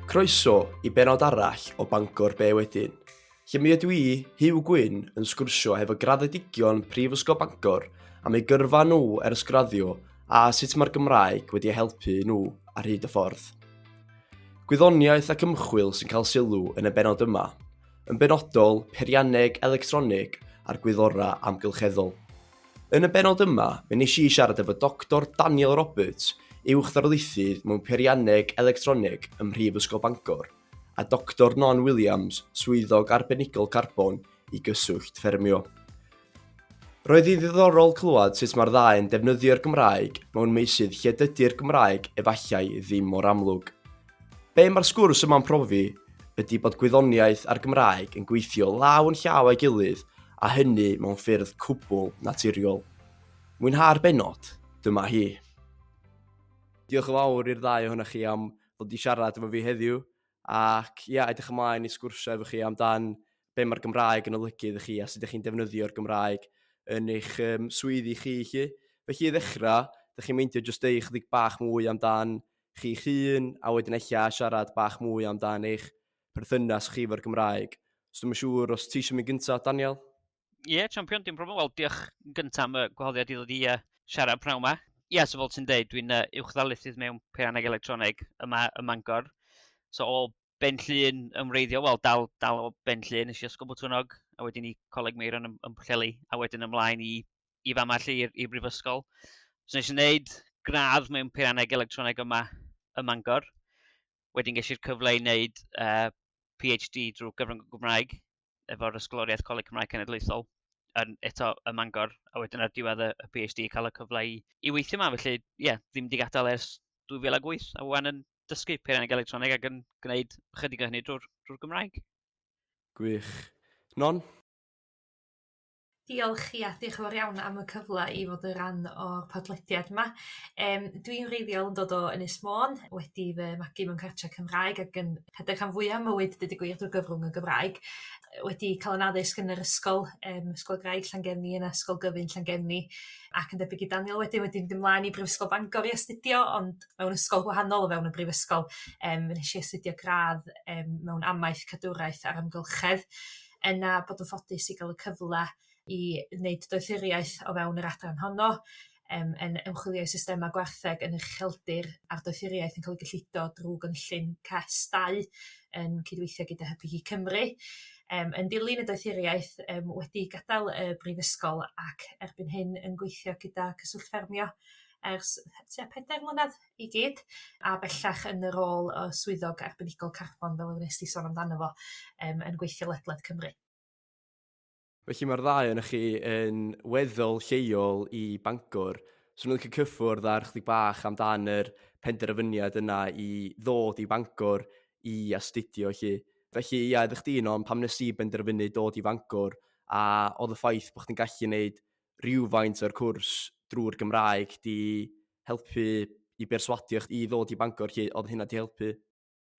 Croeso i benod arall o Bangor Be Wedyn, lle mi ydw i, Huw Gwyn, yn sgwrsio hefo graddedigion Prifysgol Bangor am eu gyrfa nhw ers graddio a sut mae'r Gymraeg wedi helpu nhw ar hyd y ffordd. Gwyddoniaeth ac ymchwil sy'n cael sylw yn y bennod yma, yn benodol peirianneg electronig a'r gwyddorau amgylcheddol. Yn y bennod yma, fe wnes i siarad efo Doctor Daniel Roberts, uwch ddarlithydd mewn peirianneg electronig ym Mhrifysgol Bangor, a Doctor Non Williams, swyddog arbenigol carbon i Gyswllt Ffermio. Roedd hi'n ddiddorol clywed sut mae'r ddau'n defnyddio'r Gymraeg mewn meysydd lle dydy'r Gymraeg efallai ddim mor amlwg. Be mae'r sgwrs yma'n profi ydy bod gwyddoniaeth a'r Gymraeg yn gweithio law yn llaw â'i gilydd a hynny mewn ffyrdd cwbl naturiol. Mwynha'r bennod, dyma hi. Diolch yn fawr i'r ddau ohonoch chi am ddod i siarad efo fi heddiw ac ia, edrych ymlaen i sgwrsio efo chi amdan be mae'r Gymraeg yn olygu iddo chi a sut ydych chi'n defnyddio'r Gymraeg yn eich swyddi chi 'lly. Felly i ddechrau, ydych chi'n meindio jyst deud chydig bach mwy amdan chi'ch hun a wedyn ella siarad bach mwy amdan eich perthynas chi efo'r Gymraeg. So dwi'm yn siŵr os ti eisiau mynd gyntaf, Daniel? Ie, yeah, champion, dim problem. Wel, diolch yn gyntaf am y gwahoddiad i ddod i siarad pnawn yma. Ie, yeah, so fel ti'n deud, dwi'n uwch ddarlithydd mewn peirianneg electroneg yma ym Mangor. So o Ben Llŷn yn wreiddiol, wel dal, dal o Ben Llŷn, nes i Ysgol Botwnnog, a wedyn i Coleg Meiron ym, ym Pwllheli, a wedyn ymlaen i, i fama lle i'r, i'r brifysgol. So nes i wneud gradd mewn peirianneg electroneg yma ym Mangor. Wedyn ges i'r cyfle i wneud PhD drwy gyfrwng y Gymraeg efo'r Ysgoloriaeth Coleg Cymraeg Cenedlaethol yn eto ym Mangor, a wedyn ar diwedd y, y PhD cael y cyfle i, i weithio yma. Felly, ie, yeah, ddim wedi gadael ers 2008, a wan yn dysgu peirianneg electronig ac yn gwneud ychydig o hynny drwy'r drwy Gymraeg. Gwych. Non? Diolch, ia, diolch yn fawr iawn am y cyfle i fod yn ran o'r podlediad yma. Dwi'n wreiddiol yn dod o Ynys Môn, wedi fy magu mewn cartre Cymraeg ac yn rhedeg rhan fwya o'm mywyd deud y gwir drwy gyfrwng y Gymraeg. Wedi ca'l 'yn addysg yn yr ysgol Ysgol Graig Llangefni yna Ysgol Gyfun Llangefni ac yn debyg i Daniel wedyn wedi mynd ymlaen i Brifysgol Bangor i astudio ond mewn ysgol gwahanol o fewn y brifysgol. Nes i astudio gradd mewn amaeth cadwraeth a'r amgylchedd. Yna bod yn ffodus i gael y cyfle i wneud doethuriaeth o fewn yr adran honno yn ymchwilio i systemau gwartheg yn yr ucheldir a'r doethuriaeth yn cael ei gyllido drwy gynllun CES 2 yn cydweithio gyda Hybu Cig Cymru. Yn dilyn y doethuriaeth wedi gadael y brifysgol ac erbyn hyn yn gweithio gyda Cyswllt Ffermio ers tua 4 mlynedd i gyd, a bellach yn y rôl o swyddog arbenigol carbon fel y wnes di sôn amdano fo yn gweithio ledled Cymru. Felly mae'r ddau ohonoch chi yn weddol lleol i Bangor. So nhw'n licio cyffwrdd ar chdi bach amdan yr penderfyniad yna i ddod i Bangor i astudio 'lly. Felly ia, iddo chdi Non, pam nes ti benderfynu dod i Fangor a oedd y ffaith bod chdi'n gallu gwneud rhywfaint o'r cwrs drwy'r Gymraeg 'di helpu i berswadio chdi i ddod i Bangor 'lly, oedd hynna 'di helpu?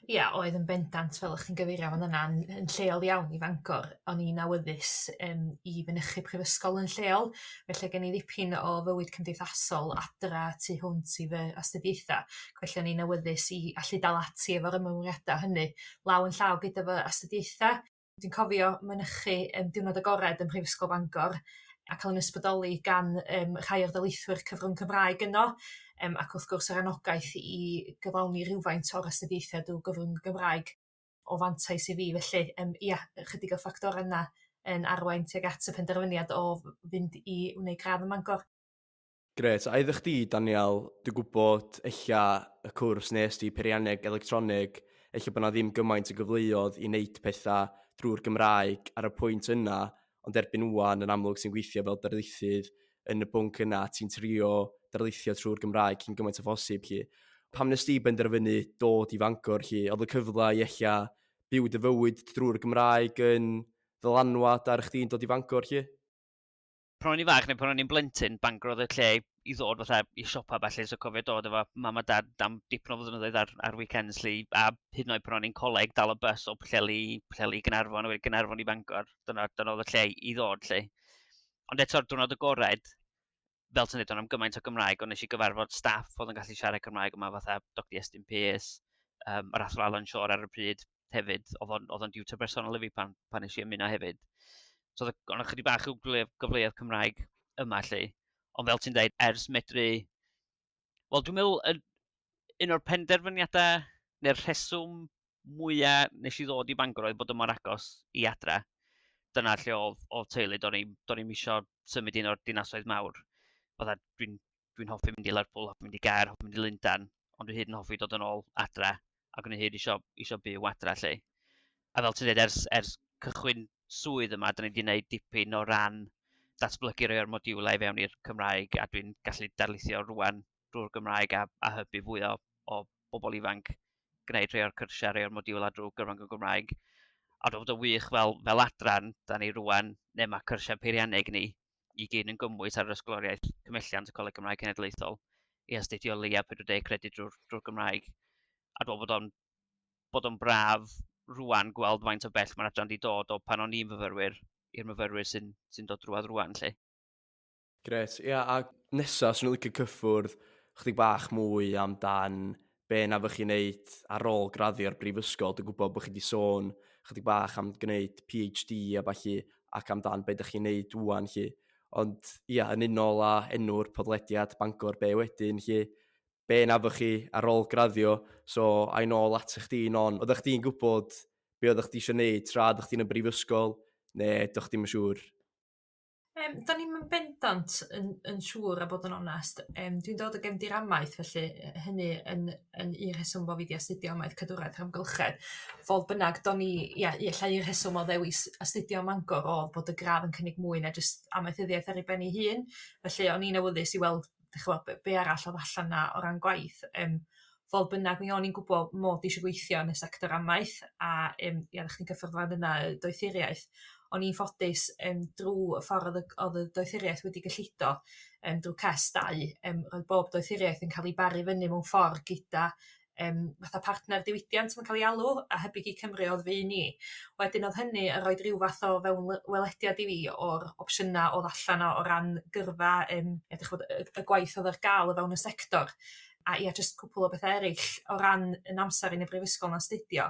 Ia, oedd yn bendant fel o'ch chi'n gyfeirio fan yna yn yn lleol iawn i Fangor. O'n i'n awyddus i fynychu prifysgol yn lleol, felly gen i ddipyn o fywyd cymdeithasol adra tu hwnt i fy astudiaetha, felly o'n i'n awyddus i allu dal ati efo'r ymrwymiada hynny law yn llaw gyda fy astudiaetha. Dwi'n cofio mynychu diwrnod agored ym Mhrifysgol Bangor a cael 'yn ysbrydoli gan rhai o'r darlithwyr cyfrwng Cymraeg yno ac wrth gwrs yr anogaeth i gyflawni rhywfaint o'r astudiaethau drwy gyfrwng y Gymraeg o fantais i fi felly ia, ychydig o ffactora yna yn arwain tuag at y penderfyniad o fynd i wneud gradd ym Mangor. Grêt. A iddo chdi, Daniel, dwi'n gwybod ella y cwrs nes di, peirianneg electronig, ella bod 'na ddim gymaint o gyfleoedd i wneud pethau drwy'r Gymraeg ar y pwynt yna, ond erbyn ŵan, yn amlwg ti'n gweithio fel darlithydd yn y bwnc yna, ti'n trio darlithio trwy'r Gymraeg cyn gymaint â phosib 'lly. Pam nes di benderfynu dod i Fangor 'lly? Oedd y cyfle i ella byw dy fywyd drwy'r Gymraeg yn ddylanwad ar chdi'n dod i Fangor 'lly? Pan o'n i'n fach neu pan o'n i'n blentyn, Bangor oedd y lle i ddod fatha i siopa falle, so cofio dod efo mam a dad am dipyn o flynyddoedd ar weekends 'lly, a hyd yn oed pan o'n i'n coleg, dal y bus o Pwllheli, Pwllheli i Gaernarfon, a wedyn Gaernarfon i Bangor. Dyna oedd y lle i ddod 'lly. Ond eto'r diwrnod agored, fel ti'n dweud, o'n am gymaint o Gymraeg, ond nes i gyfarfod staff oedd yn gallu siarad Cymraeg yma fatha Dr Iestyn Pearce. Yr athro Alan Shore ar y pryd hefyd, oedd o'n diwtor bersonol i fi pan nes i ymuno hefyd. So oedd o'n chydig bach o gyfleoedd Cymraeg yma lle. Ond fel ti'n dweud, ers medru. Wel, dwi'n meddwl, un o'r penderfyniadau neu'r rheswm mwyaf nes i ddod i Bangor oedd bod yma'n agos i adra. Dyna lle oedd teulu, do'n i'm isio symud un o'r dinasoedd mawr. Fatha, dwi'n hoffi mynd i Lerpwl, hoffi mynd i Gaer, hoffi mynd i Lundain, ond dwi hyd yn hoffi dod yn ôl adra, ac o'n i hyd isio byw adra lle. A fel ti'n dweud, ers cychwyn swydd yma, da ni wedi gwneud dipyn o ran datblygu rhai o'r modiwlau i fewn i'r Cymraeg, a dwi'n gallu darlithio rwan drwy'r Gymraeg a hybu fwy o bobl ifanc gwneud rhai o'r cyrsiau, rhai o'r modiwlau drwy gyfrwng y Gymraeg. A dwi'n bod yn wych fel adran, da ni rwan, neu mae cyrsiau peirianneg ni i gyd yn gymwys ar yr ysgoloriaeth Cymhelliant y Coleg Cymraeg Cenedlaethol i astudio leia 40 credyd drwy'r Gymraeg. A dwi'n bod o'n braf rwan gweld faint o bell mae'r adran wedi dod o pan o'n i'n fyfyrwyr i'r myfyrwyr sy'n dod drwadd rwan, lle. Gret, ia, a nesaf, swn i'n licio cyffwrdd chydig bach mwy amdan be na fych chi'n neud ar ôl graddio ar brifysgol. Dwi'n gwybod bod chi wedi sôn chydig bach am gwneud PhD a ballu ac amdan be ydych chi'n neud wwan lly. Ond ia, yn unol â enw'r podlediad Bangor Be Wedyn lly, be na fych chi ar ôl graddio, so a'i nôl at chdi Non. Oeddech chdi'n gwybod be oeddech chdi eisiau neud tra oeddech chdi'n y brifysgol, neu ydych chdi'n siŵr? Do'n i'm yn bendant yn siŵr a bod yn onast. Dwi'n dod o gefndir amaeth, felly hynny yn un rheswm bo' fi 'di astudio amaeth cadwraeth a'r amgylchedd. Fodd bynnag, do'n i, ia, ella un rheswm o ddewis astudio ym Mangor o'dd bod y gradd yn cynnig mwy na jyst amaethyddiaeth ar ei ben ei hun. Felly o'n i'n awyddus i weld, dych ch'mo', be arall o'dd allan 'na o ran gwaith. Fodd bynnag, mi o'n i'n gwbo mod i isio gweithio yn y sector amaeth a ia, oddach chdi'n cyffwrdd fan yna, y doethuriaeth. O'n i'n ffodus drw y ffordd o'dd y doethuriaeth wedi gyllido drw CES 2, roedd bob doethuriaeth yn cael ei baru fyny mewn ffordd gyda fatha partner diwydiant mae'n cael ei alw, a Hybu Cig Cymru oedd fy un i. Wedyn oedd hynny yn rhoi rhyw fath o fewnwelediad i fi o'r opsiynau oedd allan o ran gyrfa, edrych ch'bod y gwaith oedd ar gael o fewn y sector. A ia, jyst cwpl o bethau eraill o ran yn amser yn y brifysgol yn astudio.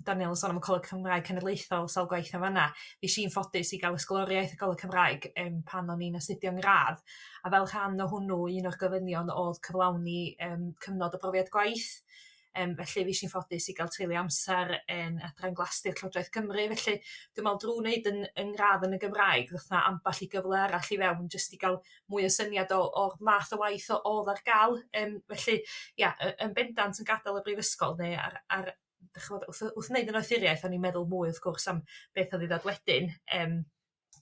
Daniel yn sôn am y Coleg Cymraeg Cenedlaethol sawl gwaith yn fanna. Fues i'n ffodus i gael ysgoloriaeth y Coleg Cymraeg pan o'n i'n astudio'n ngradd. A fel rhan o hwnnw, un o'r gofynion oedd cyflawni cyfnod o brofiad gwaith. Felly fues i'n ffodus i gael treulio amser yn adran Glastir Llywodraeth Cymru. Felly dwi'n meddwl drwy wneud yn ngradd yn y Gymraeg, ddoth 'na ambell i gyfle arall i fewn jyst i gael mwy o syniad o'r math o waith o'dd ar gael. Felly ia, yn bendant yn gadael y brifysgol neu ar dych ch'mod wrth wneud y ddoethuriaeth o'n i'n meddwl mwy wrth gwrs am beth oedd i ddod wedyn.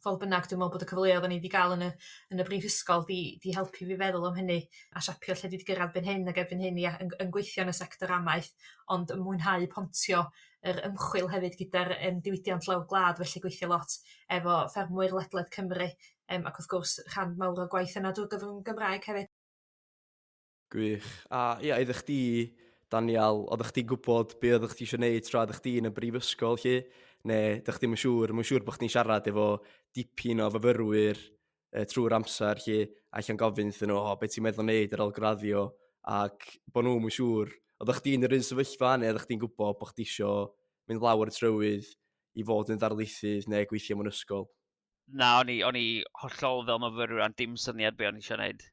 Fodd bynnag, dwi'n meddwl bod y cyfleoedd o'n i wedi gael yn y brifysgol 'di helpu fi feddwl am hynny a siapio lle dwi 'di gyrraedd erbyn hyn, ac erbyn hyn, ia, yn gweithio yn y sector amaeth ond yn mwynhau pontio yr ymchwil hefyd gyda'r diwydiant lawr gwlad, felly gweithio lot efo ffermwyr ledled Cymru, ac wrth gwrs rhan mawr o'r gwaith yna drwy gyfrwng Gymraeg hefyd. Gwych. A ia, iddo chdi, Daniel, oeddech chdi'n gwybod be oeddech chdi eisiau gwneud tra oeddech chdi yn y brifysgol lle? Neu dych chdi'm yn siŵr? Mae'n siŵr bod chdi'n siarad efo dipyn o fyfyrwyr trwy'r amser lle, a allan gofyn iddyn nhw, o, beth ti'n meddwl wneud ar ôl graddio, ac bod nhw'n yn siŵr. Oeddech chdi'n yr un sefyllfa neu oeddech chdi'n gwybod bod chdi isio mynd lawr y trywydd i fod yn ddarlithydd neu gweithio mewn ysgol? Na, o'n i hollol fel myfyrwyr ond dim syniad be o'n i eisiau gwneud.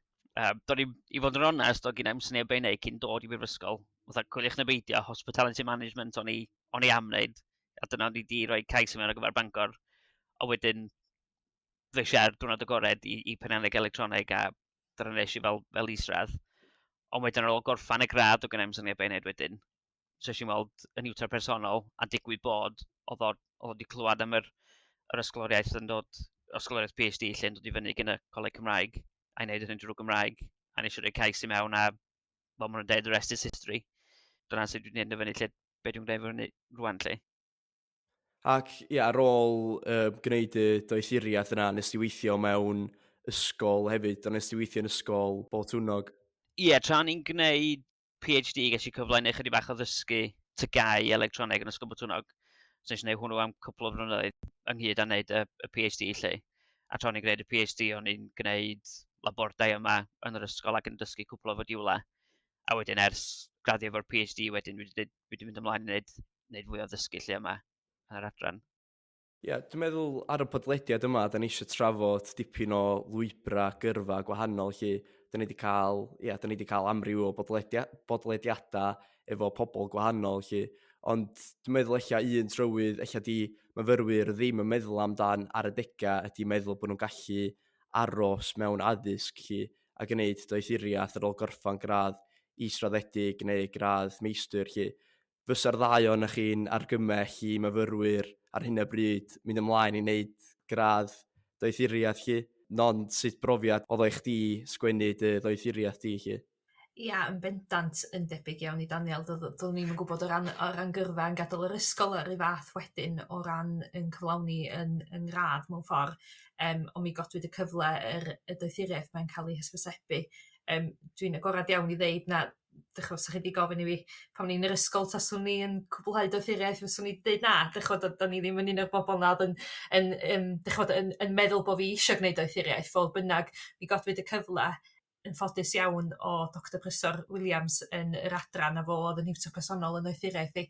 Do'n i, i fod yn onest, oedd gen i'm syniad be i wneud cyn dod i brifysgol. Fatha, coeliwch neu beidio, hospitality management o'n i am wneud. A dyna o'n i di rhoi cais i mewn ar gyfer Bangor. A wedyn, ddes i ar diwrnod agored i peirianneg electroneg a dyna nes i fel isradd. Ond wedyn ar ôl gorffan y gradd, oedd gen i'm syniad be i wneud wedyn. So es i weld yn niwtor personol a digwydd bod oedd o wedi clywed am yr ysgoloriaeth yn dod, ysgoloriaeth PhD lle yn dod i fyny gyda Coleg Cymraeg a i wneud hynny drwy Gymraeg. A nes i roi cais i mewn a fel maen nhw'n dweud, the rest is history. Dyna sut dwi'n gwneud fyny lle, be dwi'n gwneud fyny rwan lle. Ac ia, ar ôl gwneud y doethuriaeth yna, nes ti weithio mewn ysgol hefyd, ond nes ti weithio yn ysgol Botwnnog? Ie, yeah, tra ni'n gwneud PhD, ges i cyfle i wneud chydig bach o ddysgu TGAU electroneg yn Ysgol Botwnnog. So nes i wneud hwnnw am cwpl o flynyddoedd ynghyd â wneud y PhD lle. A tra o'n i'n gwneud y PhD, o'n i'n gwneud labordai yma yn yr ysgol ac yn dysgu cwpl o fodiwlau. A wedyn ers graddio efo'r PhD wedyn, dwi wedi mynd ymlaen i wneud fwy o ddysgu lle yma yn yr adran. Ie, yeah, dwi'n meddwl ar y podlediad yma, da ni eisiau trafod dipyn o lwybrau gyrfa gwahanol lle. Da ni wedi cael, yeah, da ni wedi cael amryw o bodlediadau efo pobl gwahanol lle. Ond dwi'n meddwl ella un trywydd, ella di myfyrwyr ddim yn meddwl amdan ar y degau ydy meddwl bod nhw'n gallu aros mewn addysg lle a gwneud doethuriaeth ar ôl gorffan gradd israddedig neu gradd meistr lle. Fysa'r ddau ohonoch chi'n argymell i myfyrwyr ar hyn o bryd mynd ymlaen i wneud gradd doethuriaeth lle? Non, sut brofiad oedd o i chdi sgwennu dy ddoethuriaeth di lle? Ia, yn bendant yn debyg iawn i Daniel. Doeddwn i'm yn gwybod o ran gyrfa yn gadael yr ysgol ar ei fath wedyn o ran yn cyflawni yn ngradd mewn ffordd. Ond mi godwyd y cyfle y doethuriaeth mae'n cael ei hysbysebu. Dwi'n agorad iawn i ddeud na, dych ch'mo', 'sa chi 'di gofyn i fi pan o'n i'n yr ysgol taswn i yn cwblhau doethuriaeth, fyswn i 'di deud na, dych ch'mod, do'n i ddim yn un o'r bobol 'na o'dd yn dych ch'mod, yn meddwl bo' fi isio gwneud doethuriaeth. Fodd bynnag, mi godwyd y cyfle yn ffodus iawn o Dr Prysor Williams yn yr adran, a fo o'dd yn nhiwtor personol yn doethuriaeth i,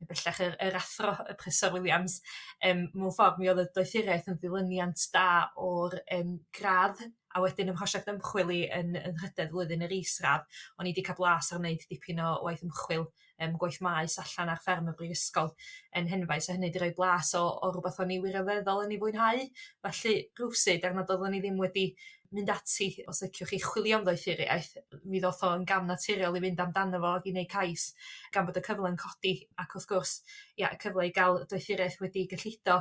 bellach yr athro y Prysor Williams. Mewn ffordd mi oedd y doethuriaeth yn ddilyniant da o'r gradd, a wedyn ym mhrosiect ymchwil i yn nhrydedd flwyddyn yr isradd, o'n i 'di ca'l blas ar wneud dipyn o waith ymchwil, gwaith maes allan ar fferm y brifysgol yn Henfaes, a hynny 'di roi blas o rwbath o'n i wirioneddol yn ei fwynhau. Felly rywsud, er nad oeddwn i ddim wedi mynd ati, os liciwch chi, chwilio am ddoethuriaeth, mi ddoth o yn gam naturiol i fynd amdano fo ac i neud cais gan bod y cyfle'n codi, ac wrth gwrs, ia, y cyfle i ga'l doethuriaeth wedi gyllido.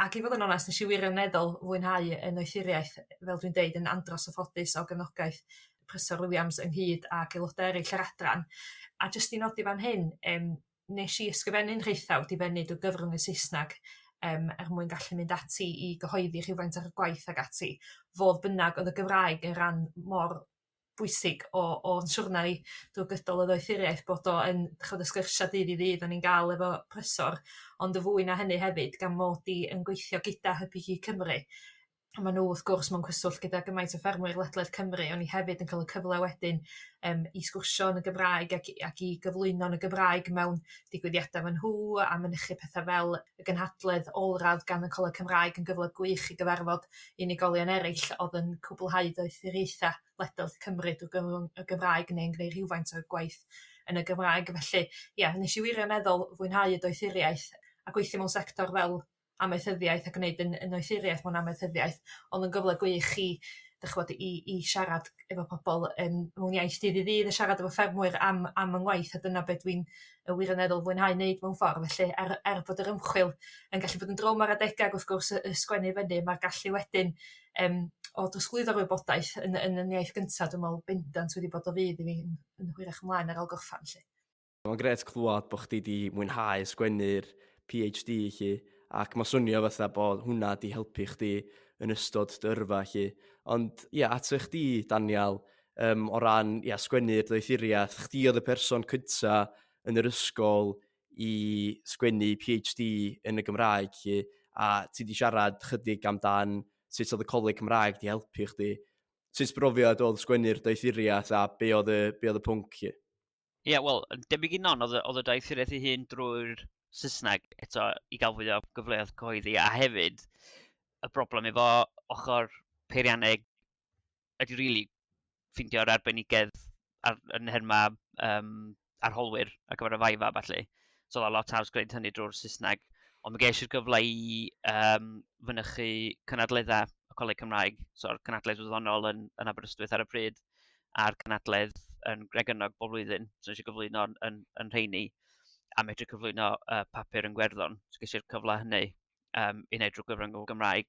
Ac i fod yn onast, nes i wirioneddol fwynhau y noethuriaeth, fel dwi'n deud, yn andros o ffodus o gefnogaeth Prysor Williams ynghyd ag aelodau eraill yr adran. A jyst i nodi fan hyn, nes i ysgrifennu'n nhraethawd i fyny drwy gyfrwng y Saesneg er mwyn gallu mynd ati i gyhoeddi rhywfaint ar y gwaith ag ati. Fodd bynnag, oedd y Gymraeg yn ran mor bwysig o'n siwrna i drwy gydol y ddoethuriaeth, bod o yn, ch'od, y sgyrsia dydd i ddydd o'n i'n ga'l efo Prysor, ond y fwy na hynny hefyd, gan mod i yn gweithio gyda Hybu Cig Cymru, a ma' nhw wrth gwrs mewn cyswllt gyda gymaint o ffermwyr ledled Cymru, o'n i hefyd yn cael y cyfle wedyn i sgwrsio yn y Gymraeg ac i gyflwyno yn y Gymraeg mewn digwyddiadau efo nhw, a mynychu pethau fel y gynhadledd olradd gan y Coleg Cymraeg yn gyfle gwych i gyfarfod unigolion eraill oedd yn cwblhau doethuriaethau ledled Cymru drwy gyfrwng y Gymraeg neu'n gwneud rhywfaint o'r gwaith yn y Gymraeg. Felly ia, nes i wirioneddol fwynhau y doethuriaeth, a gweithio mewn sector fel amaethyddiaeth a gwneud yn noethuriaeth mewn amaethyddiaeth, ond yn gyfle gwych i, dych ch'mod, i siarad efo pobol yn mewn iaith dydd i ddydd a siarad efo ffermwyr am yng ngwaith, a dyna be dwi'n y wirioneddol fwynhau wneud mewn ffordd. Felly er bod yr ymchwil yn gallu bod yn drwm ar adegau, wrth gwrs, y sgwennu fyny, mae'r gallu wedyn o drosglwyddo'r wybodaeth yn yn iaith gyntaf, dwi'n meddwl bendant wedi bod o fudd i fi yn hwyrach ymlaen ar ôl gorffan 'lly. Mae'n grêt clywed bod chdi 'di mwynhau sgwennu'r PhD 'lly, ac mae swnio fatha bod hwnna 'di helpu chdi yn ystod dy yrfa 'lly. Ond ia, ato chdi, Daniel, o ran, ia, sgwennu'r ddoethuriaeth, chdi oedd y person cynta yn yr ysgol i sgwennu PhD yn y Gymraeg 'lly, a ti 'di siarad chydig amdan sut oedd y Coleg Cymraeg 'di helpu chdi. Sut brofiad oedd sgwennu'r doethuriaeth a be oedd y pwnc 'lly? Ie, yeah, wel, yn debyg i Non, oedd y doethuriaeth ei hun drwy'r Saesneg eto i gael fwy o gyfleoedd cyhoeddi, a hefyd y broblem efo ochr peirianneg ydy really ffeindio'r arbenigedd yn nherma arholwyr ar gyfer y viva, falle. So oedd o lot haws gwneud hynny drwy'r Saesneg. Ond mi ges i'r gyfle i fynychu cynadleddau y Coleg Cymraeg, so'r cynadledd wyddonol yn Aberystwyth ar y pryd, a'r cynadledd yn Gregynog bob blwyddyn. So nes i gyflwyno yn rheini a medru cyflwyno papur yn Gwerddon. So ges i'r cyfle hynny i wneud drwy gyfrwng o Gymraeg.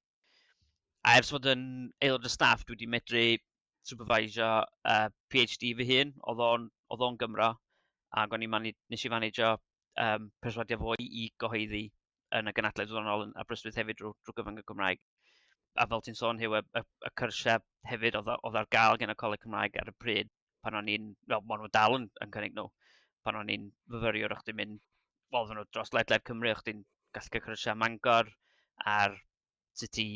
A ers fod yn aelod o staff, dwi wedi medru supervisio PhD fy hun. Oedd o'n Gymro, ac o'n i nes i manageio perswadio fo i gyhoeddi yn y gynadledd wyddonol yn Aberystwyth hefyd drwy gyfrwng y Gymraeg. A fel ti'n sôn, Huw, y cyrsiau hefyd oedd ar gael gen y Coleg Cymraeg ar y pryd, pan o'n i'n, wel, maen nhw dal yn cynnig nhw, pan o'n i'n fyfyriwr, o'ch ti'n mynd, wel, oedden nhw dros ledled Cymru, o'ch ti'n gallu cael cyrsiau Mangor ar sut i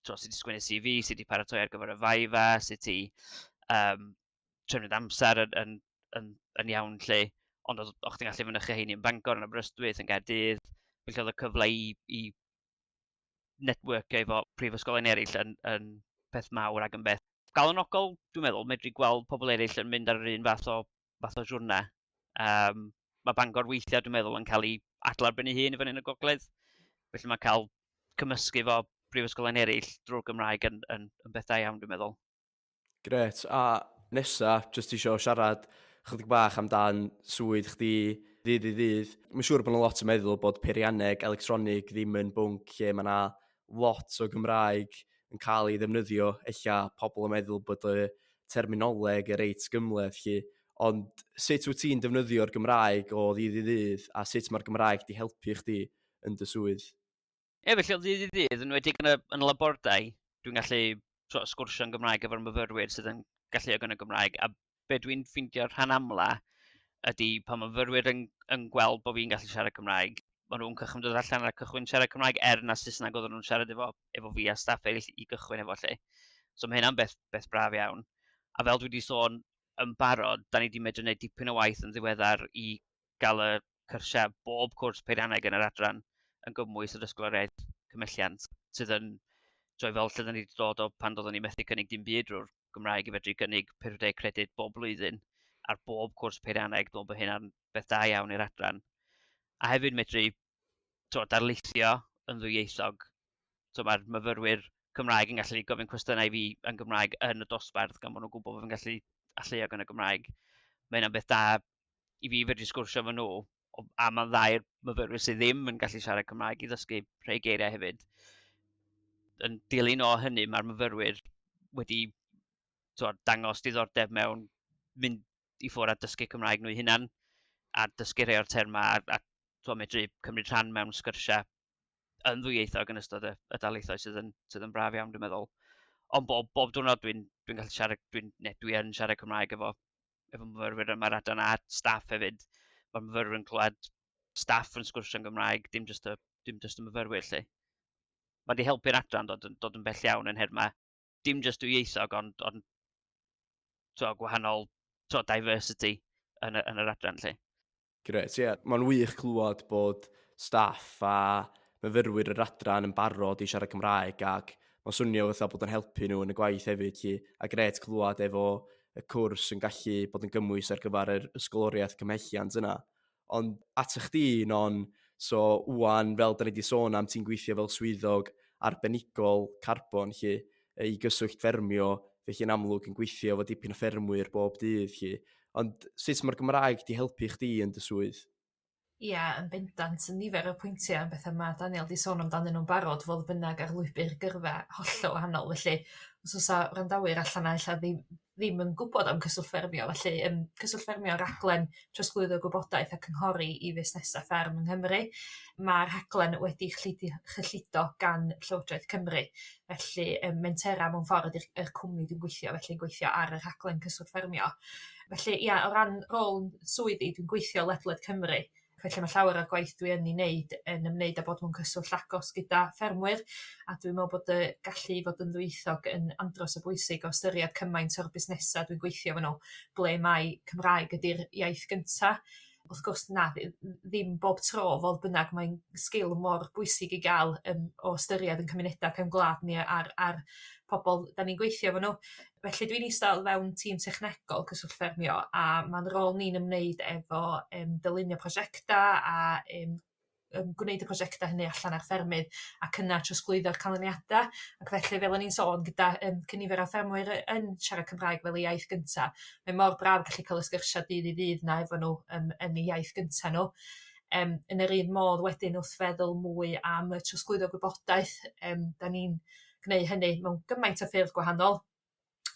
sgwennu CV, sut i paratoi ar gyfer y viva, sut i trefnu amser yn yn iawn lle, ond oedd o'ch chdi'n gallu fynychu heini yn Bangor, yn Aberystwyth, yn Gaerdydd, felly oedd y cyfle i networkio efo prifysgolion eraill yn peth mawr ac yn beth galonogol, dwi'n meddwl, medru gweld pobl eraill yn mynd ar yr un fath o siwrna. Mae Bangor weithiau, dwi'n meddwl, yn cael ei adael ar ben ei hun i fyny yn y gogledd. Felly mae cael cymysgu efo brifysgolion eraill drwy'r Gymraeg yn beth da iawn, dwi'n meddwl. Grêt. A nesa, jyst isio siarad chydig bach amdan swydd chdi ddydd i ddydd. Mae'n siŵr bod yna lot yn meddwl bod peirianneg electronig ddim yn bwnc lle mae yna lot o Gymraeg yn cael ei ddefnyddio. Ella pobl yn meddwl bod y terminoleg yn reit gymhleth 'lly. Ond sut wyt ti'n defnyddio'r Gymraeg o ddydd i ddydd a sut mae'r Gymraeg 'di helpu chdi yn dy swydd? Ie, felly o ddydd i ddydd, yn enwedig yn y labordai, dwi'n gallu so, sgwrsio yn Gymraeg efo'r myfyrwyr sydd yn galluog yn y Gymraeg. A be dwi'n ffeindio rhan amla ydy pan myfyrwyr yn gweld bod fi'n gallu siarad Cymraeg, maen nhw'n cychwyn dod allan a cychwyn siarad Cymraeg er na Saesneg oedden nhw'n siarad efo fi a staff eraill i gychwyn efo lle. So mae hynna'n beth braf iawn. A fel dwi wedi sôn yn barod, da ni wedi medru gwneud dipyn o waith yn ddiweddar i gael y cyrsiau bob cwrs peirianneg yn yr adran yn gymwys yr ysgoloriaeth cymhelliant, sydd yn troi fel lle da ni wedi dod o pan doeddwn ni methu cynnig dim byd drwy'r Gymraeg i fedru gynnig 40 credyd bob blwyddyn ar bob cwrs peirianneg. Dwi'n meddwl bod hynna'n beth da iawn i'r adran. A hefyd medru to, darlithio yn ddwyieithog. So mae'r myfyrwyr Cymraeg yn gallu gofyn cwestiynau i fi yn Gymraeg yn y dosbarth gan bod nhw'n gwybod bod fi'n gallu alluog yn y Gymraeg. Mae hynna'n beth da i fi fedru sgwrsio efo nhw, a mae'n dda i'r myfyrwyr sydd ddim yn gallu siarad Cymraeg i ddysgu rhai geiriau hefyd. Yn dilyn o hynny, mae'r myfyrwyr wedi t'wod, dangos diddordeb mewn mynd i ffwrdd a dysgu Cymraeg nhw eu hunan, a dysgu rhai o'r termau, a t'wod, medru cymryd rhan mewn sgyrsiau yn ddwyieithog yn ystod y darlithoedd sydd yn braf iawn, dwi'n meddwl. Ond bob diwrnod dwi'n gallu siarad, dwi'n, ne, dwi yn siarad Cymraeg efo myfyrwyr yma'r adran a staff hefyd. Mae'r myfyrwyr yn clywed staff yn sgwrsio yn Gymraeg, dim just y myfyrwyr lle. Mae wedi helpu'r adran dod yn bell iawn yn herma. Dim just dwyieithog, ond t'wo, gwahanol t'wo, diversity yn yr adran lle. Grêt, ie. Yeah. Mae'n wych clywed bod staff a myfyrwyr yr adran yn barod i siarad Cymraeg ac mae'n swnio fatha bod yn helpu nhw yn y gwaith hefyd. Lly. A grêt clywed efo y cwrs yn gallu bod yn gymwys ar gyfer yr ysgoloriaeth cymhelliant yna. Ond at chdi, Non, so wwan, fel da ni wedi sôn am, ti'n gweithio fel swyddog arbenigol carbon, lle, i Gyswllt Ffermio, felly yn amlwg yn gweithio efo dipyn o ffermwyr bob dydd, lle. Ond sut mae'r Gymraeg di helpu chdi yn dy swydd? Ia, yn bendant, yn nifer o pwyntiau yn bethau mae Daniel 'di sôn amdanyn nhw'n barod, fodd bynnag ar lwybr gyrfa hollol wahanol. Felly, os oes 'na wrandawyr allan 'na ella ddim yn gwybod am Cyswllt Ffermio, felly Cyswllt Ffermio raglen trosglwyddo gwybodaeth a cynghori i fusnesau fferm yng Nghymru. Mae'r rhaglen wedi chyllido gan Llywodraeth Cymru, felly Mentera mewn ffordd ydy'r yr cwmni dwi'n gweithio, felly'n gweithio ar y rhaglen Cyswllt Ffermio. Felly ia, o ran rôl swyddi, dwi'n gweithio ledled Cymru. Felly mae llawer o'r gwaith dwi yn ei wneud yn ymwneud â bod mewn cyswllt agos gyda ffermwyr, a dwi'n meddwl bod y gallu i fod yn ddwyieithog yn andros o bwysig o ystyried cymaint o'r busnesau dwi'n gweithio efo nhw, ble mai Cymraeg ydy'r iaith gynta. Wrth gwrs na, ddim bob tro, fodd bynnag mae'n sgil mor bwysig i gael o ystyried yn cymunedau cefn gwlad ni a'r pobl da ni'n gweithio efo nhw. Felly dwi'n eistedd o fewn tîm technegol Cyswllt Ffermio a ma'n rôl ni'n ymwneud efo dylunio prosiectau a gwneud y prosiectau hynny allan ar ffermydd ac yna trosglwyddo'r canlyniadau. Ac felly fel o'n i'n sôn gyda cynifer o ffermwyr yn siarad Cymraeg fel eu iaith gynta, mae mor braf gallu cael y sgyrsiau dydd i ddydd 'na efo nhw yn eu iaith gynta nhw. Yn yr un modd wedyn wrth feddwl mwy am y trosglwyddo gwybodaeth, da ni'n gwneud hynny mewn gymaint o ffyrdd gwahanol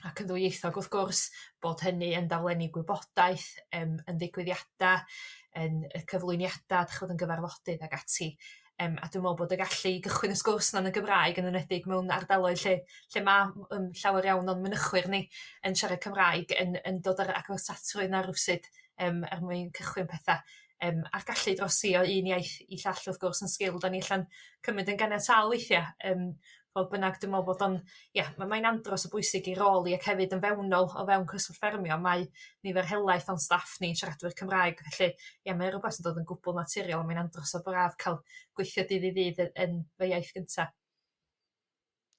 ac yn ddwyieithog wrth gwrs, bod hynny yn daflenni gwybodaeth, yn ddigwyddiadau, yn y cyflwyniadau, dych ch'mod yn gyfarfodydd ag ati. A dwi'n meddwl bod y gallu i gychwyn y sgwrs 'na yn y Gymraeg yn enwedig mewn ardaloedd lle ma' llawer iawn o'n mynychwyr ni yn siarad Cymraeg yn dod â'r agosatrwydd 'na rywsut er mwyn cychwyn petha. A'r gallu drosi o un iaith i llall wrth gwrs yn sgil 'dan ni ella'n cymryd yn ganiataol weithia'. Fodd bynnag dwi me'wl bod o'n ia ma' mae'n andros o bwysig i rôl i ac hefyd yn fewnol o fewn cyswllt ffermio mae nifer helaeth o'n staff ni'n siaradwyr Cymraeg felly ia mae o rwbath sy'n dod yn gwbwl naturiol a mae'n andros o braf ca'l gweithio dydd i ddydd yn yn fy iaith gynta.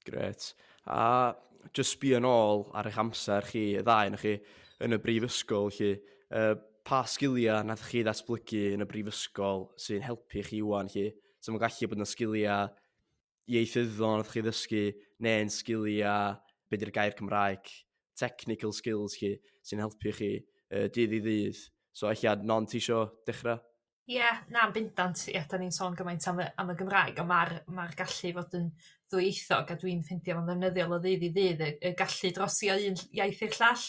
Grêt. A jyst sbio nôl ar eich amser chi, y ddau ohonoch chi, yn y brifysgol 'lly, yy pa sgiliau nathoch chi ddatblygu yn y brifysgol sy'n helpu chi 'wan 'lly? So mae'n gallu bod yn sgiliau ieithyddol nathoch chi ddysgu, neu'n sgiliau, be 'di'r gair Cymraeg, technical skills 'lly, sy'n helpu chi yy dydd i ddydd. So ella, Non, ti isio dechrau? Ie, na yn bendant ia 'dan ni'n sôn gymaint am y am y Gymraeg on' ma'r ma'r gallu i fod yn ddwyieithog a dwi'n ffeindio fo'n ddefnyddiol o ddydd i ddydd y y gallu drosi o un iaith i'r llall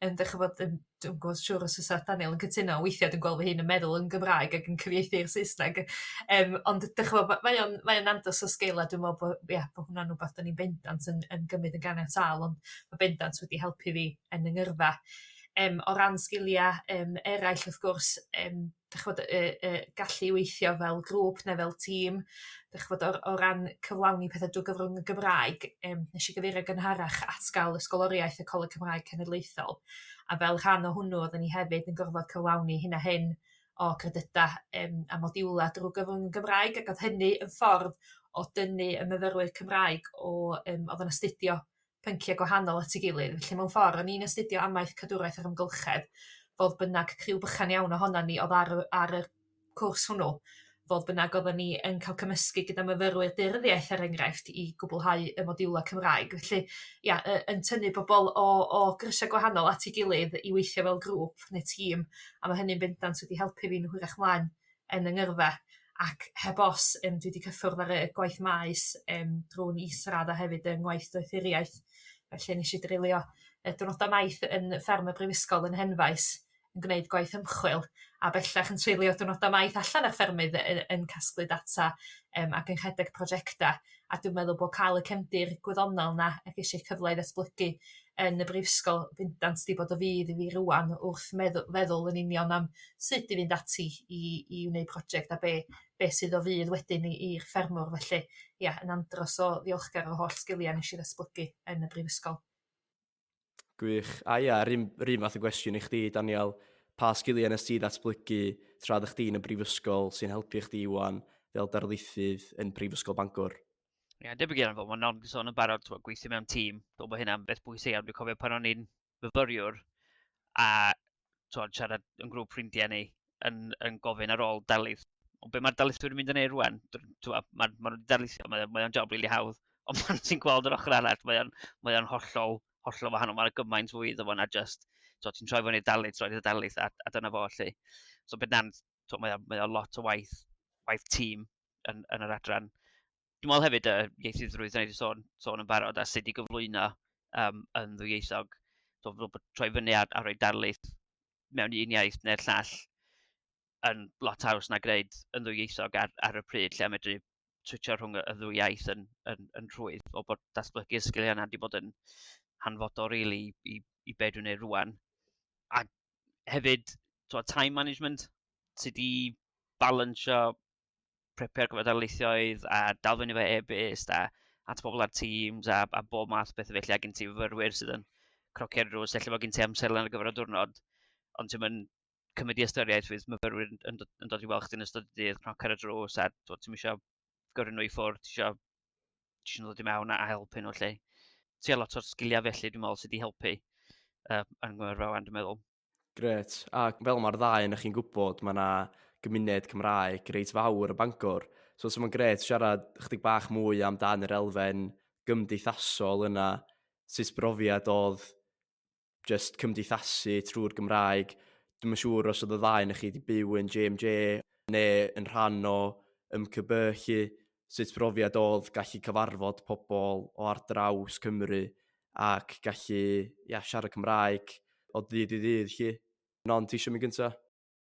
yym dych ch'mod yn dwi'm gwbo siŵr os fysa Daniel yn cytuno weithia' dwi'n gweld fy hun yn meddwl yn Gymraeg ac yn cyfieithu i'r Saesneg yym ond dych ch'mo' ma' mae o'n mae o'n andros o sgil a dwi me'wl bo' ia bo' hwnna'n wbath 'dan ni'n bendant yn yn gymryd yn ganiataol ond ma' bendant wedi helpu fi yn 'yng ngyrfa. Yym o ran sgilia yym eraill wrth gwrs yym dych ch'mod y y gallu weithio fel grŵp ne' fel tîm dych ch'mod o o ran cyflawni petha drw gyfrwng y Gymraeg yym nesh i gyfeirio gynharach at ga'l ysgoloriaeth y Coleg Cymraeg Cenedlaethol a fel rhan o hwnnw odden ni hefyd yn gorfod cyflawni hyn a hyn o credyda yym a modiwla drw gyfrwng y Gymraeg ac o'dd hynny yn ffordd o dynnu y myfyrwyr Cymraeg o yym o'dd yn astudio pyncia' gwahanol at ei gilydd felly mewn ffor o'n i'n astudio amaeth cadwraeth yr amgylchedd fodd bynnag criw bychan iawn ohonan ni o'dd ar y ar y cwrs hwnnw fodd bynnag oddan ni yn ca'l cymysgu gyda myfyrwyr daearyddiaeth er enghraifft i gwblhau y modiwla Cymraeg felly ia yy yn tynnu bobol o o grysia' gwahanol at ei gilydd i weithio fel grŵp ne' tîm a ma' hynny'n bendant wedi helpu fi'n hwyrach mlaen yn 'yng ngyrfa ac heb os yym dwi 'di cyffwrdd ar y gwaith maes yym drw'n isradd a hefyd yng ngwaith doethuriaeth felly nesh i dreulio y diwrnoda maith yn fferm y brifysgol yn Henfaes yn gwneud gwaith ymchwil a bellach yn treulio diwrnoda maith allan ar ffermydd yn yn casglu data yym ac yn rhedeg projecta a dwi'n meddwl bo' ca'l y cefndir gwyddonol 'na ac eisiau cyfle i ddatblygu yn y brifysgol bendant 'di bod o fudd i fi rŵan wrth meddw- feddwl yn union am sut i fynd ati i i wneud project a be' be' sydd o fudd wedyn i i'r ffermwr felly ia yn andros o ddiolchgar o holl sgilia nesh i ddatblygu yn y brifysgol. Gwych. A ia, yr un, yr un fath o gwestiwn i chdi, Daniel. Pa sgiliau nes ti ddatblygu tra oeddech chdi yn y brifysgol sy'n helpu chdi wan fel darlithydd yn Prifysgol Bangor? Ie, yeah, debyg iawn fel mae Non wedi sôn yn barod, twa, gweithio mewn tîm, dwi'n bod hynna'n beth bwysig iawn. Dwi'n cofio pan o'n i'n fyfyriwr a twa, siarad yn grŵp ffrindiau ni yn, yn gofyn ar ôl darlith. Ond be mae'r darlithwyr yn mynd yn ei rwan, mae'r ma, ma nhw'n darlithio, mae, mae o'n job rili really hawdd. Ond pan ti'n gweld yr ochr arall, mae o'n, mae o'n hollol, hollol wahanol. Mae'n gymaint fwy iddo fo na just, ti'n troi fyny darlith, troi i'r darlith, a, a dyna fo, lle. So bendant, mae o, mae o lot o waith, waith tîm yn, yn yr adran. Dwi'n meddwl hefyd y ieithyddrwydd, dan ni wedi sôn, sôn yn barod, a sut i gyflwyno um, yn ddwyieithog. So, bod troi fyny a, a rhoi darlith mewn un iaith neu'r llall yn lot haws na gwneud yn ddwyieithog ar, ar y pryd, lle a medru switio rhwng y, y ddwy iaith yn, yn, yn rhwydd. O bod datblygu'r sgiliau yna wedi bod yn hanfodol, really, i, i be dwi'n neud rwan. A hefyd, time management, sut i balansio prepio ar gyfer darlithioedd a dal fyny efo e-byst a at bobl ar Teams a, a bob math o bethau felly a gen ti fyfyrwyr sydd yn crocio'r drws, ella fod gen ti amserlen ar gyfer y diwrnod, ond ti'n mynd cymryd i ystyriaeth fydd myfyrwyr yn, yn, yn dod i weld chdi yn ystod y dydd, cnoc ar y drws a ti'n eisiau gyrru nhw i ffwrdd, ti eisiau ti eisiau dod i mewn a helpu nhw lle. Ti lot o'r sgiliau felly dwi'n meddwl sydd wedi helpu uh, yn ngyrfa wan dwi'n meddwl. Grêt. A fel mae'r ddau ohonoch chi'n gwybod, mae yna gymuned Cymraeg reit fawr y Bangor. So, so mae'n grêt siarad chydig bach mwy amdan yr elfen gymdeithasol yna, sut brofiad oedd just cymdeithasu trwy'r Gymraeg. Dwi'm yn siŵr os oedd y ddau ohonoch chi wedi byw yn JMJ neu yn rhan o MCB 'lly, sut brofiad oedd gallu cyfarfod pobl o ar draws Cymru ac gallu ia, siarad Cymraeg o ddydd i ddydd 'lly. Non, ti eisiau mynd gynta?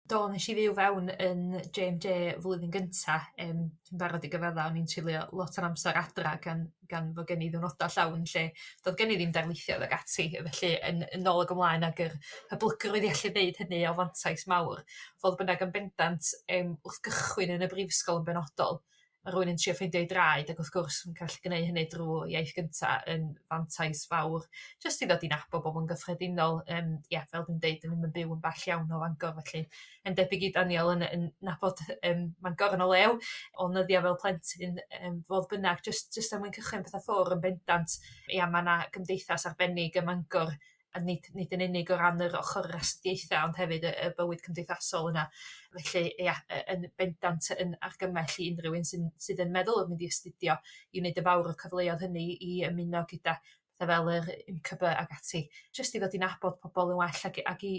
Do, nes i fyw fewn yn JMJ flwyddyn gynta yym dwi'n barod i gyfadda o'n i'n treulio lot o'r amser adra gan gan fod gen i ddiwrnoda llawn lle do'dd gen i ddim darlithioedd ag ati felly yn yn ôl ag ymlaen ag yr hyblygrwydd i allu neud hynny o fantais mawr. Fodd bynnag yn bendant yym wrth gychwyn yn y brifysgol yn benodol. ma' rywun yn trio ffeindio 'i draed ac wrth gwrs yn gallu gneud hynny drw iaith gynta yn fantais fawr jyst i ddod i nabod bobl yn gyffredinol yym ia fel dwi'n deud 'dyn ni'm yn byw yn bell iawn o Fangor felly yn debyg i Daniel yn yn nabod yym Mangor yn o lew o nyddia' fel plentyn yym fodd bynnag jyst jyst er mwyn cychwyn petha ffwr' yn bendant ia ma' 'na gymdeithas arbennig ym Mangor a nid nid yn unig o ran yr ochor yr astudiaetha ond hefyd y y bywyd cymdeithasol yna felly ia yn bendant yn argymell i unrhyw un sy'n sydd yn meddwl yn mynd i astudio i wneud yn fawr o'r cyfleoedd hynny i ymuno gyda petha fel yr UMCB ag ati jyst i ddod i nabod pobol yn well ag ag i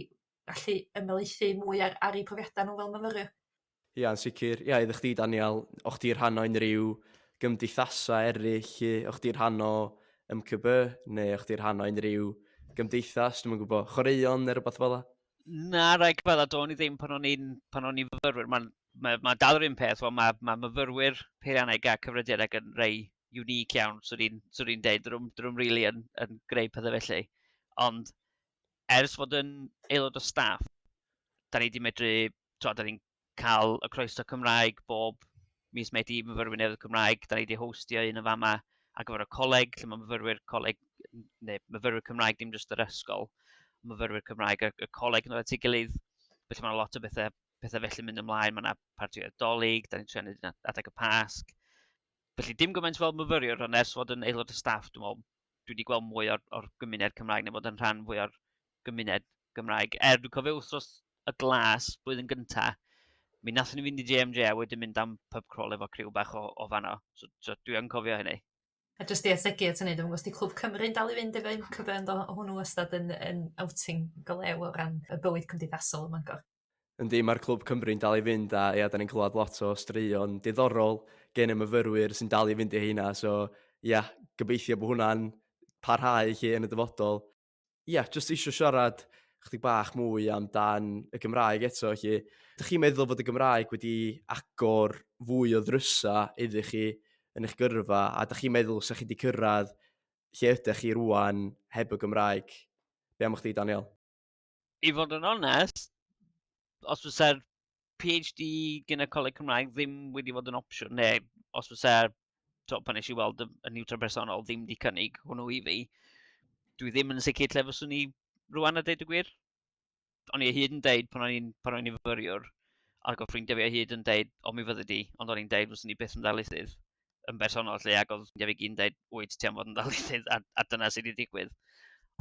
allu ymhelaethu mwy ar ar eu profiada nhw fel myfyriwr. Ia, yn sicr. Ia, iddo chdi, Daniel, o'ch di rhan o unrhyw gymdeithasau eraill, o'ch di rhan o MCB, neu o'ch di rhan o unrhyw gymdeithas, dwi'm yn gwybod, chwaraeon neu rhywbeth fel 'na? Na, rhaid cyfadda, do'n i ddim pan o'n i'n pan o'n i'n fyfyrwyr. Mae'n ma, ma dal yr un peth, wel, mae, ma myfyrwyr peirianneg a cyfrifiadureg yn rei unique iawn, swn i'n swn i'n deud, dyn nhw'm rili yn, yn gwneud pethau felly. Ond ers fod yn aelod o staff, da ni 'di medru tibod, dan ni'n cael y croeso Cymraeg bob mis Medi i myfyrwyr newydd Cymraeg. Dan ni 'di hostio un yn fama ar gyfer y coleg, lle mae myfyrwyr coleg, neu myfyrwyr Cymraeg, dim jyst yr ysgol, myfyrwyr Cymraeg y, y coleg yn dod at ei gilydd. Felly mae 'na lot o bethau, pethau felly'n mynd ymlaen. Mae 'na partïoedd Dolig, dan ni'n trio wneud hynna adeg y Pasg. Felly dim gymaint fel myfyriwr, ond ers fod yn aelod o staff, dwi'n meddwl, dwi wedi gweld mwy o'r, or gymuned Cymraeg neu fod yn rhan fwy o'r gymuned Gymraeg. Er dwi'n cofio wythnos y glas blwyddyn gynta, mi nathon ni fynd i JMJ a wedyn mynd am pub crawl efo criw bach o, o fanno. So, so dwi yn cofio hynny. A jyst i ategu at hynny, dwi'm yn gwybod os 'di Clwb Cymru'n dal i fynd efo UMCB yndo? O' hwnnw wastad yn yn outing go lew o ran y bywyd cymdeithasol ym Mangor. Yndi, mae'r Clwb Cymru'n dal i fynd a ia, da ni'n clywed lot o straeon diddorol gen y myfyrwyr sy'n dal i fynd i heina, so ia, gobeithio bod hwnna'n parhau lle yn y dyfodol. Ia, jyst eisiau siarad chydig bach mwy amdan y Gymraeg eto, lle. Dych chi'n meddwl fod y Gymraeg wedi agor fwy o ddrysa iddi chi yn eich gyrfa, a dych chi'n meddwl 'sa chi wedi cyrraedd lle ydych chi rwan heb y Gymraeg? Be am chdi, Daniel? I fod yn onest, os fysa'r PhD gen y Coleg Cymraeg ddim wedi fod yn opsiwn, neu os fysa'r, to, pan nes i weld y, y niwtral personol ddim wedi cynnig hwnnw i fi, dwi ddim yn sicr lle fyswn i rwan a deud y gwir. O'n i o hyd yn deud pan o'n i'n pan o'n i'n fyfyriwr, ac oedd ffrindiau fi o hyd yn deud, o mi fyddi di, ond o'n i'n deud fyswn i byth yn ddarlithydd yn bersonol 'lly, ac oedd ffrindiau fi gyd yn deud, wyt ti am fod yn ddarlithydd, a, a dyna sydd wedi digwydd.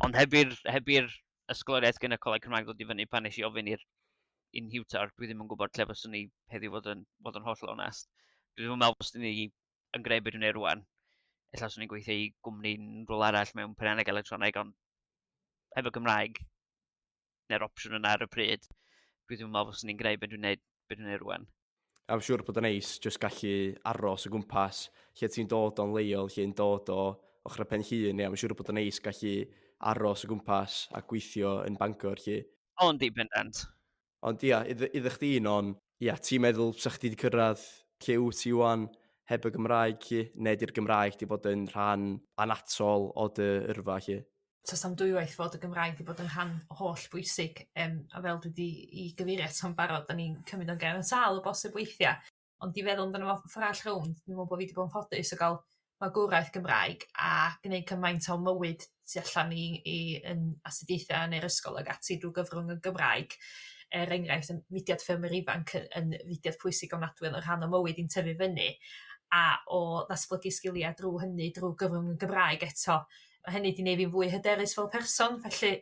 Ond heb i'r heb i'r ysgoloriaeth gen y Coleg Cymraeg ddod i fyny pan nes i ofyn i'r un hiwtor, dwi ddim yn gwybod lle fyswn i heddiw fod yn, fod yn hollol onest. Dwi ddim yn meddwl fyswn i yn gwneud beth dwi'n gwneud rwan. Ella swn i'n gweithio i gwmni'n rhywle arall mewn peirianneg electroneg, ond hefo Gymraeg, neu'r opsiwn yna ar y pryd, dwi ddim yn meddwl fyswn i'n gwneud beth dwi'n gwneud, beth dwi'n gwneud rwan. I'm siŵr bod o'n neis jyst gallu aros o gwmpas lle ti'n dod o'n leol, lle ti'n dod o ochr y Pen Llŷn, ia, mae'n siŵr bod o'n neis gallu aros o gwmpas a gweithio yn Bangor, lle. O, yndi, bendant. Ond ia, iddo, iddo chdi Non, ia, ti'n meddwl 'sa chdi 'di cyrraedd lle wyt ti ŵan heb y Gymraeg 'lly, neu 'di'r Gymraeg 'di bod yn rhan anatol o dy yrfa 'lly? Does 'na'm dwywaith fod y Gymraeg 'di bod yn rhan holl bwysig yym a fel dwi 'di 'i gyfeirio ato'n barod 'dan ni'n cymryd o'n ganiataol o bosib weithia'. Ond i feddwl amdano fo ffor arall rownd dwi me'wl bo' fi 'di bod yn ffodus o ga'l magwraeth Gymraeg a gneud cymaint o mywyd tu allan i i 'yn astudiaetha neu'r ysgol ag ati drw gyfrwng y Gymraeg. Er enghraifft y mudiad ffermwyr ifanc yn fudiad pwysig ofnadwy o'dd yn rhan o mywyd i'n tyfu fyny a o ddatblygu sgilia drw hynny drw gyfrwng y Gymraeg eto ma' hynny 'di neud fi'n fwy hyderus fel person felly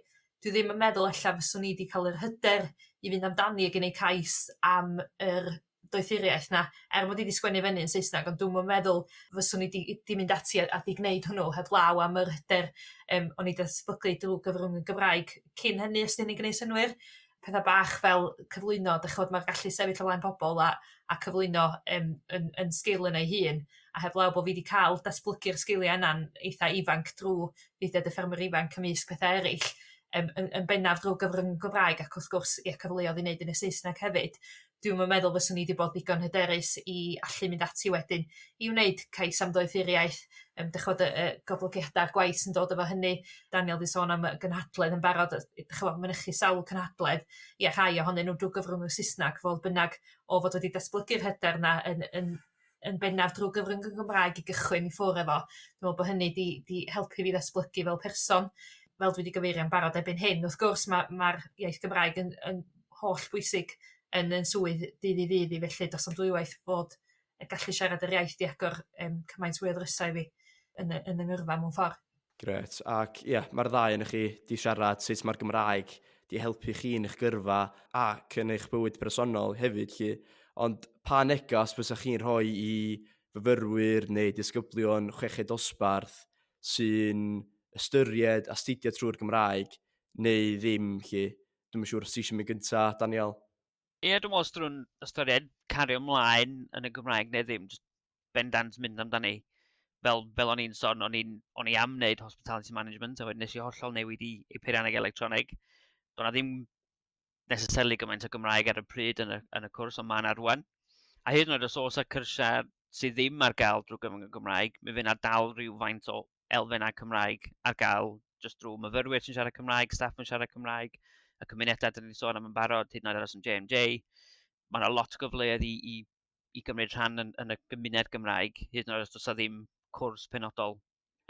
dwi ddim yn meddwl ella fyswn i 'di ca'l yr hyder i fynd amdani ag i neud cais am yr doethuriaeth 'na er mod i 'di sgwennu fyny yn Saesnag ond dwi'm yn meddwl fyswn i 'di 'di mynd ati a a 'di gneud hwnnw heblaw am yr hyder yym o'n i datblygu drw gyfrwng y Gymraeg cyn hynny os 'di hynny'n gneud synnwyr. Petha bach fel cyflwyno dych ch'mod ma'r gallu sefyll o flaen pobol a a cyflwyno yym yn yn sgil yn ei hun a heblaw bo' fi 'di ca'l datblygu'r sgilia yna'n eitha ifanc drw fudiad y ffermwyr ifanc ymysg petha eryll yym yn yn bennaf drw gyfrwng Gymraeg ac wrth gwrs ia cyfleodd i neud yn y Saesneg hefyd. Dwi'm yn meddwl fyswn i 'di bod ddigon hyderus i allu mynd ati wedyn i wneud cais am ddoethuriaeth yym dych ch'mod y y goblygiada'r gwaith sy'n dod efo hynny. Daniel 'di sôn am y gynhadledd yn barod yy dych ch'mo' mynychu sawl cynhadledd ia rhai ohonyn nhw drw gyfrwng y Sysnag fodd bynnag o fod wedi datblygu'r hyder 'na yn yn yn bennaf drwy gyfrwng y Gymraeg i gychwyn i ffwr' efo. Dwi me'wl bo' hynny 'di 'di helpu fi ddatblygu fel person. Fel dwi 'di gyfeirio'n barod erbyn hyn wrth gwrs ma' ma'r iaith Gymraeg yn yn holl bwysig yn 'yn swydd dydd i ddydd i felly do's na'm dwywaith bod y gallu siarad yr iaith 'di agor yym cymaint fwy o ddrysau i fi yn y yn 'y ngyrfa mewn ffor'. Grêt, ac ie, mae'r ddau ohonoch chi 'di siarad sut mae'r Gymraeg 'di helpu chi yn eich gyrfa ac yn eich bywyd personol hefyd 'lly, ond pa neges fysa chi'n rhoi i fyfyrwyr neu disgyblion chweched dosbarth sy'n ystyried astudio trwy'r Gymraeg neu ddim 'lly? Dwi'm yn siŵr os ti eisiau mynd gynta, Daniel? Ie, dwi'n meddwl os dyn nhw'n ystyried cario ymlaen yn y Gymraeg neu ddim, jyst bendant mynd amdani. Fel, fel o'n i'n sôn, o'n i'n, o'n i am wneud hospitality management, a wedyn nes i hollol newid i, i peirianneg electroneg. Doedd 'na ddim necessarily gymaint o Gymraeg ar y pryd yn y, yn y cwrs, ond mae yna rwan. A hyd yn oed os oes y cyrsiau sydd ddim ar gael drwy gyfrwng y Gymraeg, mi fydd 'na dal rhywfaint o elfennau Cymraeg ar gael jyst drwy myfyrwyr sy'n siarad Cymraeg, staff yn siarad Cymraeg, y cymunedau dyn ni'n sôn am yn barod, hyd yn oed aros yn JMJ. Mae yna lot o gyfleoedd i, i, i gymryd rhan yn, yn y gymuned Gymraeg, hyd yn oed os does 'na ddim cwrs penodol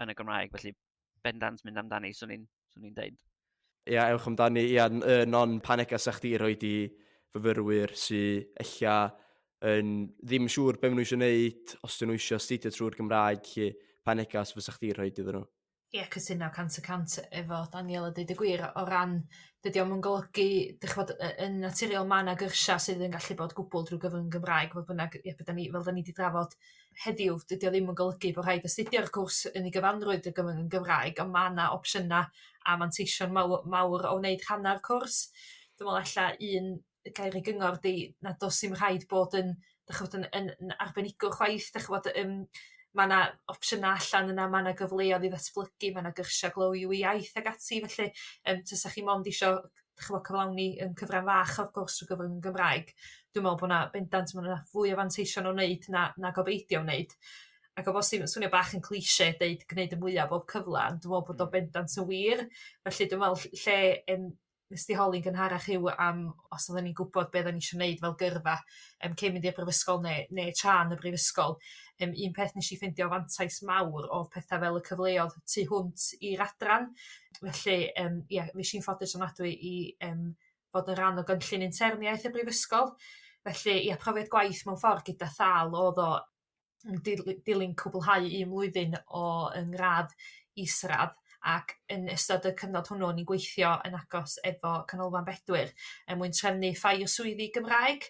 yn y Gymraeg, felly bendant mynd amdani, swn i'n swn i'n deud. Ia, ewch amdani. Ia, non, pa neges 'sa chdi rhoi i fyfyrwyr sy ella yn ddim yn siŵr be maen nhw eisiau gwneud, os dyn nhw eisiau astudio trwy'r Gymraeg, 'lly, pa neges fysa chdi rhoi iddyn nhw? Ie, cytuno 100% efo Daniel a deud y gwir o ran dydy o'm yn golygu dych ch'mod yn naturiol ma' 'na gyrsia sydd yn gallu bod gwbwl drwy gyfrwng Gymraeg fodd bynnag ie be' 'dan ni fel 'dan ni 'di drafod heddiw dydi o ddim yn golygu bo' rhaid astudio'r cwrs yn ei gyfanrwydd drwy gyfrwng y Gymraeg ond ma' 'na opsiyna' a manteision maw- mawr o wneud rhanna'r cwrs. Dwi me'wl ella un gair i gyngor 'di nad o's ddim rhaid bod yn dych ch'mod yn yn yn arbenigwr chwaith dych ch'mod yym ma' 'na opsiyna allan yna ma' 'na gyfleodd i ddatblygu ma' 'na gyrsia gloywi iaith ag ati felly yym tysa chi mond isio dych ch'mo' cyflawni yym cyfran fach o'r gwrs trw gyfrwng y Gymraeg dwi me'wl bo' 'na bendant ma' 'na fwy o fanteision o wneud na nag o beidio wneud. Ac o bosib yn swnio bach yn cliché deud gneud y mwya o bob cyfla ond dwi me'wl bod o bendant yn wir felly dwi me'wl lle yym nes di holi'n gynharach Huw am os odden ni'n gwbod be' odden ni isio neud fel gyrfa yym cyn mynd i'r brifysgol ne' ne' tra yn y brifysgol yym un peth nesh i ffeindio fantais mawr o'dd petha fel y cyfleodd tu hwnt i'r adran felly yym ie fush i'n ffodus ofnadwy i yym fod yn rhan o gynllun interniaeth y brifysgol felly ia profiad gwaith mewn ffor gyda thâl o'dd o yn dilyn cwblhau un mlwyddyn o 'yn ngradd isradd ac yn ystod y cyfnod hwnnw o'n i'n gweithio yn agos efo Canolfan Bedwyr er mwyn trefnu ffair swyddi Gymraeg.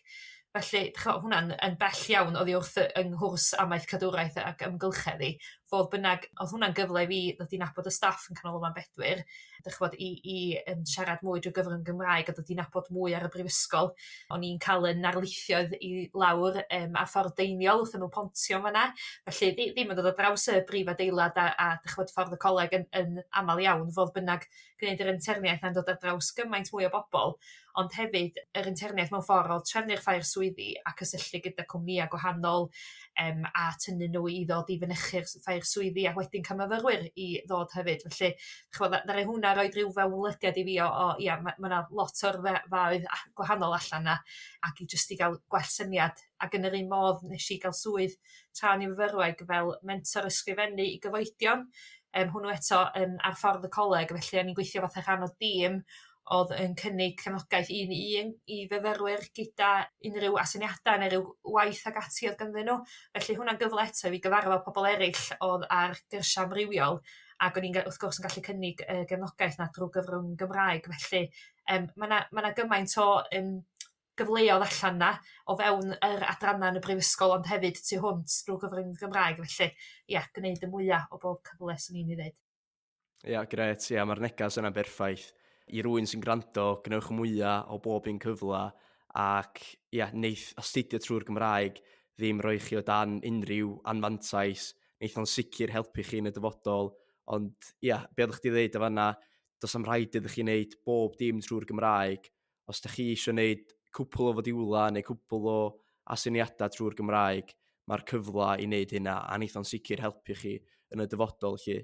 Felly ch'mo' hwnna'n yn bell iawn oddi wrth yng nghwrs amaeth cadwraeth ac amgylchedd i. Fodd bynnag o'dd hwnna'n gyfle i fi ddod i nabod y staff yn Canolfan Bedwyr dych ch'mod i i yym siarad mwy drwy gyfrwng Gymraeg a dod i nabod mwy ar y brifysgol. O'n i'n ca'l 'yn narlithioedd i lawr yym ar Ffordd Deiniol wrth ymyl Pontio yn fan 'na felly ddim yn dod ar draws y brif adeilad a a dych ch'mod ffordd y coleg yn yn amal iawn fodd bynnag gneud yr interniaeth 'na'n dod ar draws gymaint mwy o bobol ond hefyd yr interniaeth mewn ffor o'dd trefnu'r ffair swyddi a cysylltu gyda cwmnïa gwahanol yym a tynnu nhw i ddod i fynychu'r ffair swyddi a wedyn ca'l myfyrwyr i ddod hefyd felly ch'mod ddaru hwnna roid ryw fewnwelediad i fi o o ia ma' ma' 'na lot o'r yrfaoedd gwahanol allan 'na ac i jyst i ga'l gwell syniad ac yn yr un modd nesh i ga'l swydd tra o'n i'n fyfyrwraig fel mentor ysgrifennu i gyfoedion yym hwnnw eto yn ar ffordd y coleg felly o'n i'n gweithio fatha rhan o dîm o'dd yn cynnig cefnogaeth un i un i fyfyrwyr gyda unrhyw asyniada ne' ryw waith ag ati o'dd ganddyn nhw. Felly hwnna'n gyfle eto i fi gyfarfod pobol eryll o'dd ar gyrsia amrywiol ag o'n i'n wrth gwrs yn gallu cynnig y gefnogaeth 'na drw gyfrwng Gymraeg felly yym ma' 'na ma' 'na gymaint o yym gyfleodd allan 'na o fewn yr adranna yn y brifysgol ond hefyd tu hwnt drw gyfrwng Gymraeg felly ia gneud y mwya o bob cyfle swn i'n 'i ddeud. Ia, grêt. Ia, mae'r neges yna'n berffaith. I rywun sy'n gwrando, gwnewch y mwya o bob un cyfle ac ia, neith astudio trwy'r Gymraeg ddim rhoi chi o dan unrhyw anfantais, neith o'n sicr helpu chi yn y dyfodol, ond ia, be oeddech chdi ddeud o fanna, does am rhaid iddo chi wneud bob dim trwy'r Gymraeg. Os da chi eisiau wneud cwpl o fodiwla neu cwpl o asyniadau trwy'r Gymraeg, mae'r cyfle i wneud hynna a neith o'n sicr helpu chi yn y dyfodol 'lly.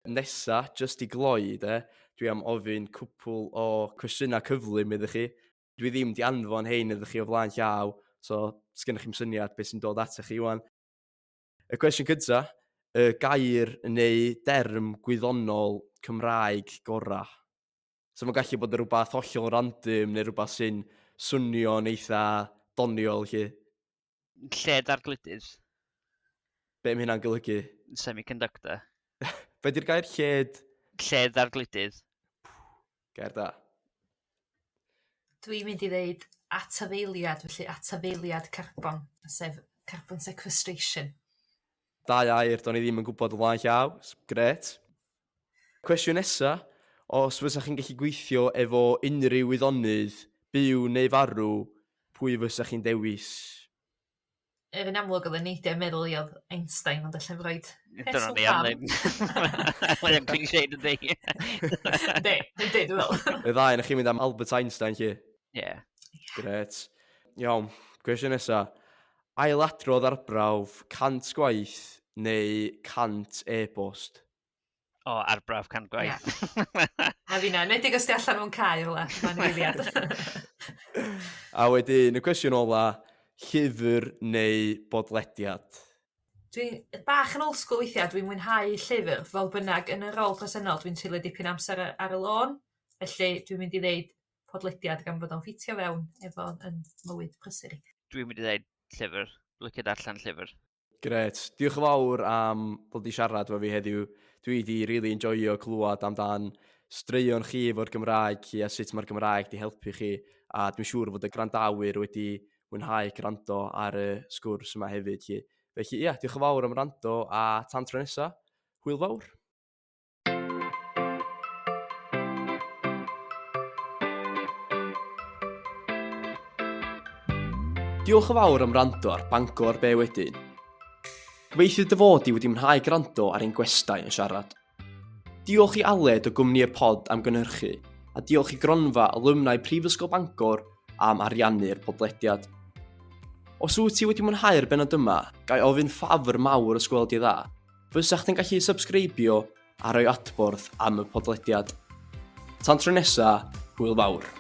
Nesa, jyst i gloi de, dwi am ofyn cwpl o cwestiynau cyflym iddo chi. Dwi ddim 'di anfon hein iddo chi o flaen llaw, So, sgennych chi'm syniad beth sy'n dod atoch chi wan. Y cwestiwn cynta, y gair neu derm gwyddonol Cymraeg gorau? So mae'n gallu bod yn rhywbeth hollol random neu rhywbeth sy'n swnio'n eitha doniol, 'lly. Lled argludydd. Be mae hynna'n golygu? Semiconductor. Be di'r gair lled? Lled argludydd. Gair da. Dwi'n mynd i ddeud atafeiliad, felly atafeiliad carbon, sef carbon sequestration. Dau air do'n i ddim yn gwybod o flaen llaw. Grêt. Cwestiwn nesa, os fysa chi'n gallu gweithio efo unrhyw wyddonydd, byw neu farw, pwy fysa chi'n dewis? Yr un amlwg oedd yn neidio i'n meddwl i oedd Einstein, ond allai'm roid Dyna rheswm ni am pam. Mae o'n cliché dydi? Yndi, yndi, dwi'n meddwl. Y ddau na chi'n mynd am Albert Einstein, 'lly? Ie. Grêt. Iawn, cwestiwn nesa. Ailadrodd arbrawf 100 gwaith neu 100 e-bost? O, arbrawf 100 gwaith. Yeah. A finna, enwedig os di allan mewn cae rhywle, mae'n eiliad. A wedyn, y cwestiwn ola, llyfr neu bodlediad? Dwi'n bach yn old school weithiau, dwi'n mwynhau llyfr, fel bynnag yn y rôl presennol dwi'n treulio dipyn o amser ar y lôn, felly dwi'n mynd i ddeud podlediad gan fod o'n ffitio fewn efo yn mywyd prysur i. Dwi'n mynd i ddeud llyfr, dwi'n licio darllen llyfr. Grêt. Diolch yn fawr am ddod i siarad efo fi heddiw. Dwi 'di rili enjoio clywed amdan straeon chi efo'r Gymraeg chi a sut mae'r Gymraeg 'di helpu chi, a dwi'n siŵr fod y gwrandawyr wedi mwynhau gwrando ar y sgwrs yma hefyd 'lly. Felly ia, diolch yn fawr am wrando a tan tro nesa, hwyl fawr. Diolch yn fawr am wrando ar Bangor Be Wedyn. Gobeithio dy fod di wedi mwynhau gwrando ar ein gwestai yn siarad. Diolch i Aled o gwmni y pod am gynhyrchu, a diolch i gronfa alumni Prifysgol Bangor am ariannu'r podlediad. Os wyt ti wedi mwynhau'r bennod yma, ga i ofyn ffafr mawr os gweld di dda, Fysa chdi'n gallu sybsgreibio a rhoi adborth am y podlediad. Tan tro nesa, hwyl fawr.